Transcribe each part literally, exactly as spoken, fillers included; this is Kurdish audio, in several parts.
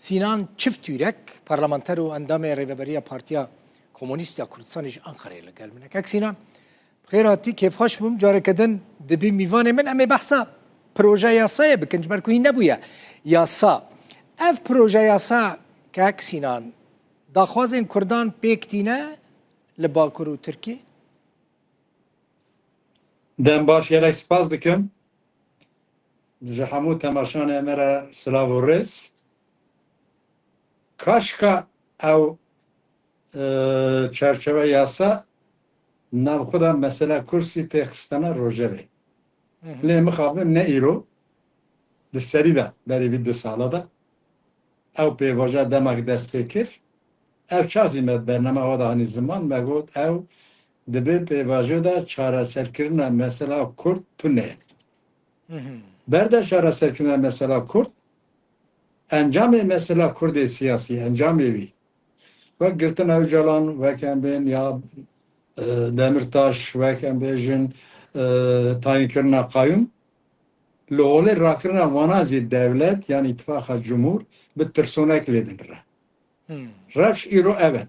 Sînan Çiftürek, parlamenter û endamê Rêveberiya Partiya Komûnîst ya Kurdistanê ji Anqareyê li gel min e. Kek Sînan, bi xêr hatî, kêfxweş bûm. Careke din dibî mîvanê min, em ê behsa proje yasayê bikin, ji ber ku hîn nebûye yasa. Ev proje yasa, kek Sînan, daxwazên Kurdan pêk tîne li Bakur û Tirkiyê? Dem baş, gelek spas dikim. Ji hemû temaşanê me re silav û rêz. Kaşka ew, e, çerçeve yasa nav xwe de mesela Kursî tê xistene rojevê. Hı hı. Lê mixabin ne îro, di serî de berî vî du sala de ew pêvaja demek dest pê kir. Ev çax zî me bername xwe de anî ziman, me got ew dibe pêvajo de çareserkirina mesela Kurd tune ye. Hı hı. Ber de çareserkirina mesela Kurd, encamê mesela Kurdê siyasî, encamê wî, wek girtina Ocalan, wek em bên ya, e, Demirtaş, wek em bêjin, e, tayinkirina qayûm, li holê rakirina wana zî dewlet, yan îtifaqa cumhur, bi tirsonek lê dinire. Hmm. Rewş îro ev e.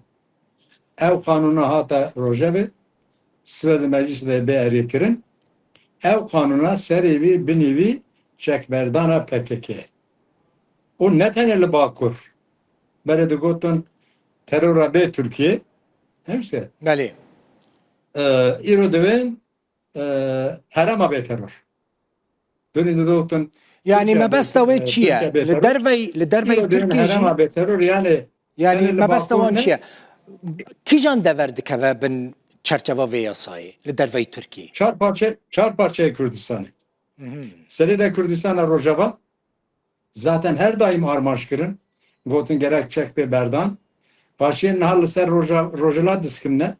Ew qanûna hate rojevê, sibe di meclîsê de bê erêkirin. Ew qanûna serê wî, binê wî çekberdana P K K. Û ne tenê li Bakur. Berê digotin terora bê Tirkiyê. Hemşe. Belê. Ee, îro divên, e, herema bê teror. Dunî didotin Yani Tirkiye mebesta bê, wê e, çi ye? Tirkiye bê Li teror. Dervey, li dervey Îro divên Tirkiyê jî herema bê teror, yani Yani tenê li mebesta Bakur wan ne? Çi ye? Kîjan dever dikeve bin çerçeva vê yasayê li dervey Tirkiyê? Çar parçe, çar parçeyê Kurdistanê. Mhm. Serê de Kurdistana Rojava, zaten her daîm armanc kirin, gotin gerek çek bê berdan. Paşê niha li ser Roja-, Rojhilat diskimne.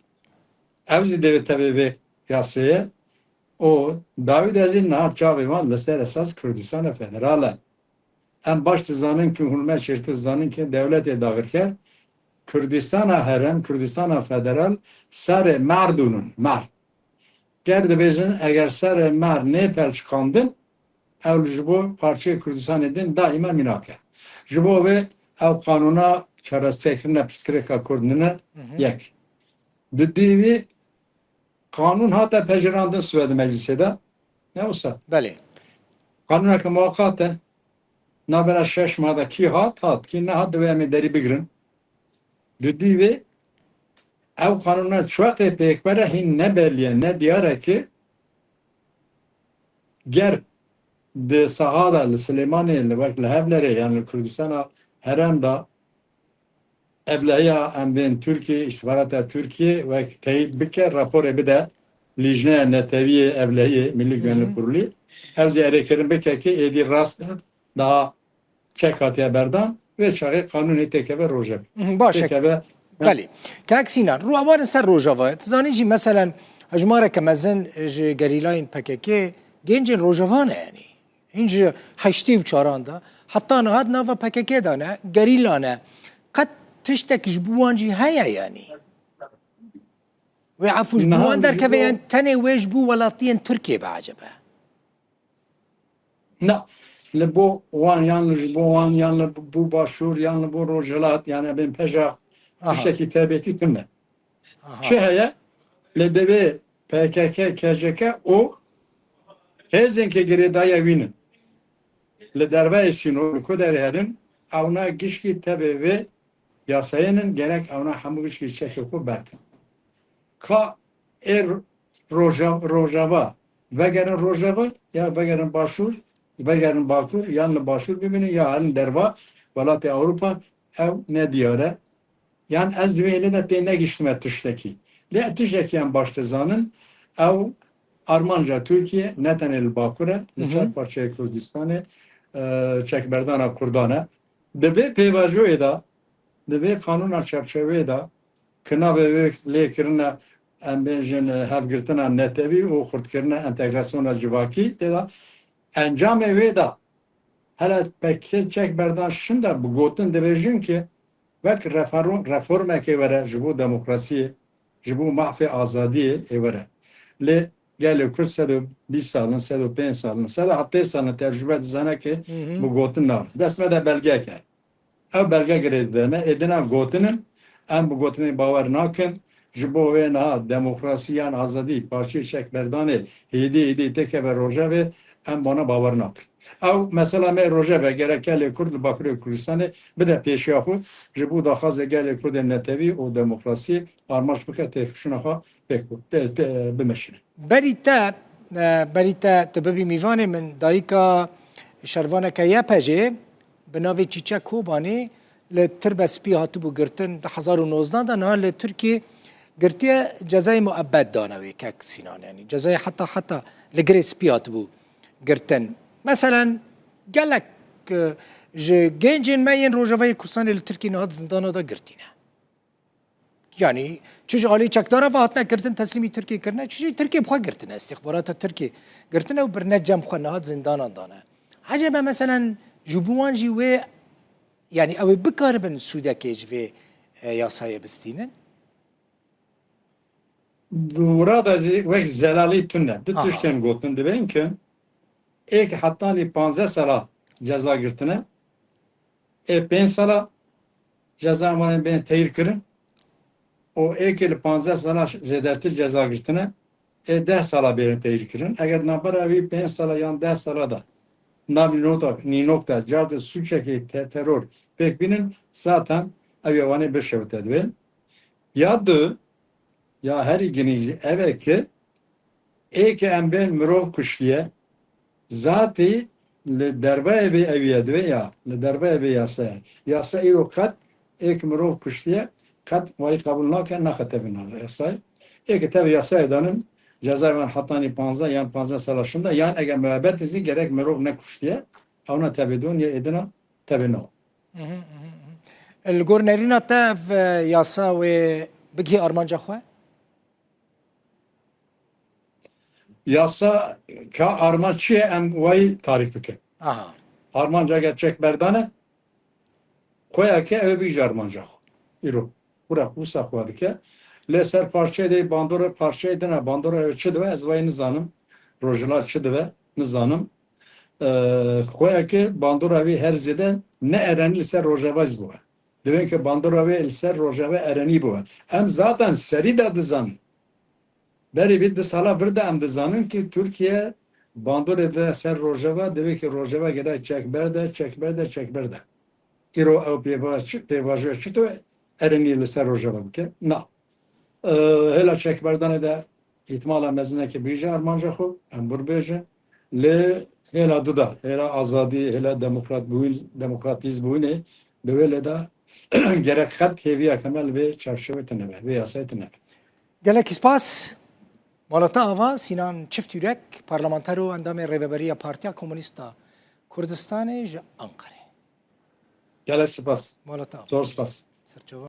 Ew zî divê tevê vê yasê ye. Û dawî de zî niha çavê wan li ser esas Kurdistana Federal e. Em baş dizanin ku hûn me çêtir dizanin ku dewletê dagirker Kurdistana herem, Kurdistana federal serê merdûnun, mer. Ger dibêjin, eger serê mer nê pelçiqandin, ew li ji bo parçeyê Kurdistanê din daîma mînak e. Ji bo vê ew qanûna çareserkirina pirsgirêka Kurd nine Hı hı. yek. Di dî wî qanûn hate pejirandin Swêd meclisê de. Ne wisa? Belê. Qanûneke muwaqat e. Navbera şeş mah de kî hat, hat. Kî nehat, divê em ê derî bigirin. Di dî vê ew qanûna çi wextê pêk bere hîn ne belî ye, ne diyar e ki ger di saha de li Silêmanê, li wek li Hevlerê, yan li Kurdistana herem de, Evlehiya em bên Tirkiyê, îstixbarata Tirkiyê wek teyîd bike, raporê bide Lîjneya Netewî yê Evlehiyê, Milli Hı hı. Güvenlik Kurulu. Ew zî erêkirin bike ki êdî rast e, daha çek hatiye berdan, vê çaxê qanûnê têkeve rojevê. Hı hı, baş e. Têkeve Belê. Kak Sînan, ru-, wan ser Rojava, tu zanî jî, meselen, hejmareke mezin ji gerîlayên P K K gencên Rojava ne, yanî. Hîn ji heştê û çaran de, heta niha di nava P K K de ne, gerîla ne. Qet tiştek ji bo wan jî heye, yanî? Wê efû ji bo Niha wan ji derkeve, bo yan tenê wê ji bo welatiyên Tirkiyê be, ecebe? Na, li bo wan, yan li ji bo wan, yan li bo Başûr, yan li bo Rojhilat, yani em bên peja Aha. tiştekî taybetî tune. Aha. Çi heye? Li divê P K K, K C K û hêzên ke girêdayî wî ne. Li derveyê sînor, li ku derê herin, ewna gişkî tevê vê yasayên in, gerek ewna hemû gişkî çekê xwe bertin. Ka ê Roja-, Rojava, vegerin Rojava, ya vegerin Başûr, vegerin Bakur, yan li Başûr bimînin, ya herin derva, welatê Ewropa, ew ne diyar e. Yan ez di wê hêlê de tê negihiştime tiştekî. Lê tiştekî em baş dizanin, ew armanca Tirkiye ne tenê li Bakur e, li Hı hı. çar parçeyê Kurdistanê, e, çekberdana Kurdan e. Di vê pêvajoyê de, di vê qanûna çarçoveyê de, ki navê wê lê kirine, em bêjin, e, hevgirtina netewî û xurtkirina entegrasyona civakî, tê de encamê wê de hele P K K çek berdan şin de bi gotin dibêjin ki wek refero-, reformekê were ji bo demokrasiyê, ji bo mafê azadiyê ê were. Lê gelê Kurd sed û bîst sal in, sed û pênc sal in, sed û heftê sal in tercûbe dizane ki Hı hı. bi gotin nabin. Dest me de belgeyek heye. Ew belge girê didene, êdina gotin in, em bi gotinê bawer nakin. Ji bo wê niha demokrasî yan azadî, parçeyê çekberdanê hêdî hêdî têkeve rojevê, em bona bawer nakin. Ew mesela me rojeve gerek gelê Kurd li Bakurê Kurdistanê bide pêşiya xwe, ji bo daxwazê gelê Kurdên netewî û demokrasî armanc bike, têkoşîna xwe pêk, te, te, bimeşîne. Berî te, e, berî te tu bibî mîvanê min, dayika şervaneke Y P G bi navê Çîçek Kobanî li Tirbe Spî hatibû girtin di hezar û nozdeh de, niha li Tirkiyê girtiye, cezayê muebbet dane wê kek Sînan, yanî cezayê heta heta li Girê Spî hatibû girtin. Meselen gelek, e, ji gencên me yên Rojavayê Kurdistanê li Tirkiyê niha di zindana de girtî ne. Yanî çi ji alî çekdara ve hatine girtin, teslîmî Tirkiyê kirine, çi jî Tirkiyê bi xwe girtine, îstîxbarata Tirkiyê girtine û birine cem xwe, niha zindanan dane. Ecebe meselen ji bo wan jî wê, yanî ew ê bikaribin sûdekê ji vê, e, yasayê bistînin? Di wira de jî wek zelalî tune. Du Aha. tiştên gotin dibên ki êk hetanî panzdeh sala ceza girtine, ê pênc sala ceza wan ê bên teyir kirin û êkê li panzdeh sala zêdetir ceza girtine, ê deh sala bêrin teyir kirin. Eger navbera wî pênc sala yan deh sala de nav nînota-, nînok de car de sûçekê te-, teror pêk bînin, zaten ew ê wanê bişewite divê. Ya du, ya herî girîng jî ev e ki ê ki em bên mirov kuştiye, zatî li dervayê vê ew ye, divê ya, li dervayê vê yasayê. Yasa îro qet ê ki mirov kuştiye, qet wayî qebûl nake, naxe tevî nava yasayê. Ê ki tevî yasayê danin, cezayê wan hetanî panzdeh yan panzdeh sala şinda, yan eger muebet zî gerek mirov nekuştiye, ewna tevî don ya êdina tevî no. Mhm, mhm, mhm. Li gor nerîna te ev, e, yasa wê bigihî armanca xwe? Yasa ka armanc çi ye, em wayî tarîf bikin. Aha. Armanc eger çekberdan e, xwe ye ke ew ê bigihîje armanca xwe. Îro. Xura wisa xwe dike. Lê ser parçeyê de bandora, parçeyê din e, bandora ew çi dibe, ez wayî nizanim. Rojhilal çi dibe, nizanim. Ee, xwe ye ke bandora wî her zêde ne erenî li ser Rojava jî bibe. Divê ke bandora wê li ser Rojava erenî bibe. Em zaten serî de dizanin. Berî vî du sala vir de em dizanin ki Tirkiye bandorê de ser Rojava, divê ki Rojava gerek çek berde, çek berde, çek berde. Îro ew pêvajo, pêvajoya çito erenî li ser Rojava bike? Na. Ee, hêla çekberdanê de îhtimala mezin e ki bigihîje armanca xwe, em wir bêjin. Lê hêla du de, hêla azadî, hêla demokrat bûn, demokratîz bûnê, di wê lê de gerek xet hêviya ke me li vê çarçovê tune be, vê yasayê tune be. Gelek spas. Mala te ava, Sînan Çiftîrek, parlamenter û endamê rêveberiya Partiya Komûnîst a Kurdistanê ji Anqerê. Gelek spas. Mala te ava. Zor spas. Serçava.